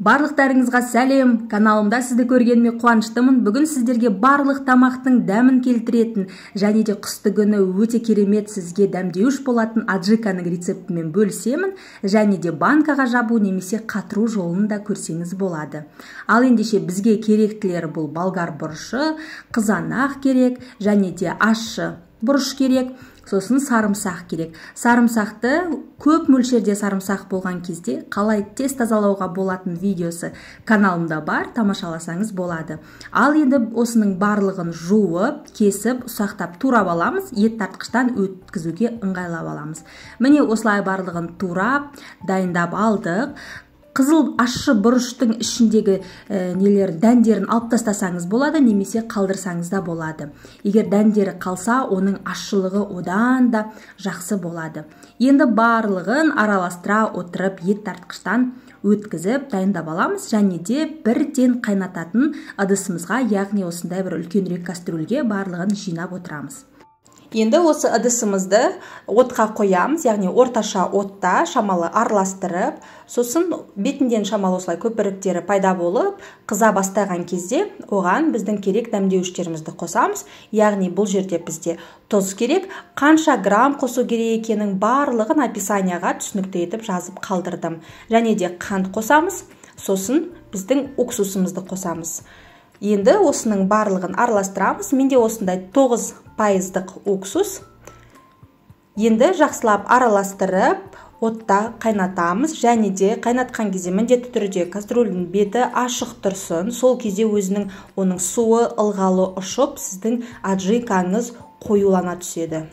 Барлықтарыңызға сәлем! Каналымда сізді көргеніме қуаныштымын. Бүгін сіздерге барлық тамақтың дәмін келтіретін және де қысты күні өте керемет сізге дәмдеуіш болатын аджиканың рецептімен бөлісемін және де банкаға жабу немесе қатыру жолын да көрсеңіз болады. Ал ендеше бізге керектілері бұл болгар бұрышы, қызанақ керек және де ащы бұрыш керек. Сосын сарымсақ керек. Сарымсақты көп мөлшерде сарымсақ болған кезде қалай тез тазалауға болатын видеосы каналымда бар, тамашаласаңыз болады. Ал енді осының барлығын жуып, кесіп, ұсақтап турап аламыз, ет тартқыштан өткізуге ыңғайлап аламыз. Міне осылай барлығын турап, дайындап алдық. Қызыл ащы бұрыштың ішіндегі нелер дәндерін алып тастасаңыз болады, немесе қалдырсаңыз да болады. Егер дәндері қалса, оның ащылығы одан да жақсы болады. Енді барлығын араластыра отырып, ет тартқыштан өткізіп дайындап аламыз және де бірден қайнататын ыдысымызға, яғни осындай бір үлкенірек кастрюльге барлығын жинап отырамыз. Енді осы ыдысымызды отқа қоямыз, яғни орташа отта шамалы араластырып, сосын бетінден шамалы осылай көпіріктері пайда болып, қыза бастаған кезде оған біздің керек дәмдеуіштерімізді қосамыз. Яғни бұл жерде бізде тұз керек, қанша грамм қосу керек екенін барлығын описанияға түсінікті етіп жазып қалдырдым. Және де қант қосамыз, сосын біздің уксусымызды қосамыз. Енді осының барлығын араластырамыз. Менде осындай 9%-дық уксус. Енді жақсылап араластырып, отта қайнатамыз. Және де қайнатқан кезде міндетті түрде кастрюльдің беті ашық тұрсын. Сол кезде өзінің оның суы ылғалы ұшып, сіздің аджикаңыз қоюлана түседі.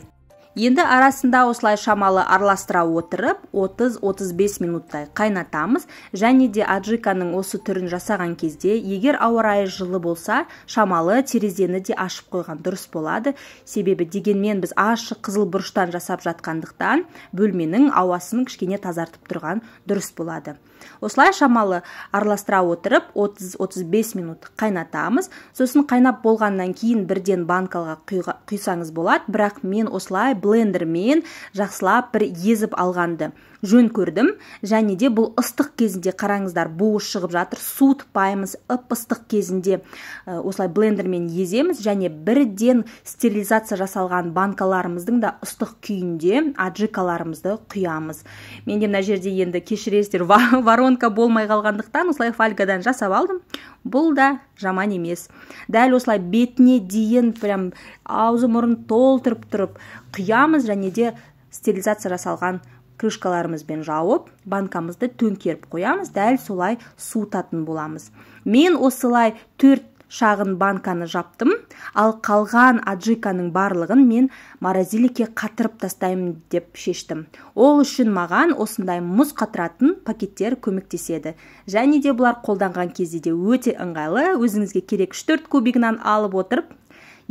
Енді арасында осылай шамалы араластыра отырып, 30-35 минуттай қайнатамыз. Және де аджиканың осы түрін жасаған кезде, егер ауа райы жылы болса, шамалы терезені де ашып қойған дұрыс болады. Себебі дегенмен біз ашық қызыл бұрыштан жасап жатқандықтан, бөлменің ауасын кішкене тазартып тұрған дұрыс болады. Осылай шамалы араластыра отырып, 30-35 минут қайнатамыз. Сосын қайнап болғаннан кейін бірден банкаға құйсаңыз болады, бірақ мен осылай блендермен жақсылап бір езіп алғанды жөн көрдім. Және де бұл ыстық кезінде қараңыздар, буы шығып жатыр, суытпаймыз, ып-ыстық кезінде осылай блендермен еземіз және бірден стерилизация жасалған банкаларымыздың да ыстық күйінде аджикаларымызды құямыз. Менде мына жерде енді кешіресіздер, воронка болмай қалғандықтан осылай фольгадан жасап алдым. Бұл да жаман емес. Дәл осылай бетіне дейін прям аузы мұрын толтырып тұрып құямыз және де стерилизация жасалған крышкаларымызбен жауып, банкамызды төңкеріп қоямыз, дәл солай суытатын боламыз. Мен осылай 4 шағын банканы жаптым, ал қалған аджиканың барлығын мен морозиликке қатырып тастаймын деп шештім. Ол үшін маған осындай мұз қатыратын пакеттер көмектеседі. Және де бұлар қолданған кезде де өте ыңғайлы, өзіңізге керек 3-4 кубигінен алып отырып,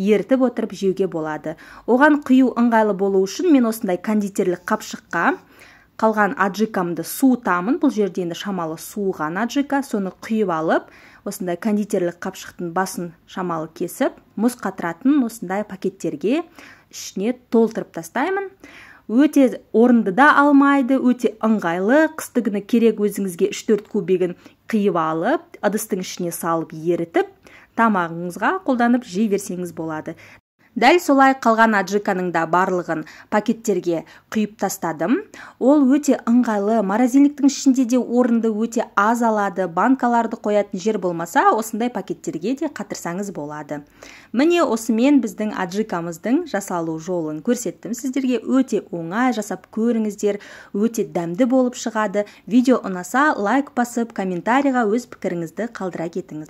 ерітіп отырып жеуге болады. Оған құю ыңғайлы болу үшін мен осындай кондитерлік қапшыққа қалған аджикамды суытамын. Бұл жерде енді шамалы суыған аджика, соны құйып алып, осындай кондитерлік қапшықтың басын шамалы кесіп, мұз қатыратын осындай пакеттерге ішіне толтырып тастаймын. Өте орынды да алмайды, өте ыңғайлы. Қысты күні керек өзіңізге 3-4 кубигін қиып алып, ыдыстың ішіне салып ерітіп, тамағыңызға қолданып жей берсеңіз болады. Дәл солай қалған аджиканың да барлығын пакеттерге құйып тастадым. Ол өте ыңғайлы, морозильниктің ішінде де орынды өте аз алады, банкаларды қоятын жер болмаса, осындай пакеттерге де қатырсаңыз болады. Міне осымен біздің аджикамыздың жасалу жолын көрсеттім сіздерге. Өте оңай, жасап көріңіздер, өте дәмді болып шығады. Видео ұнаса лайк басып, комментарийға өз пікіріңізді қалдыра кетіңіз.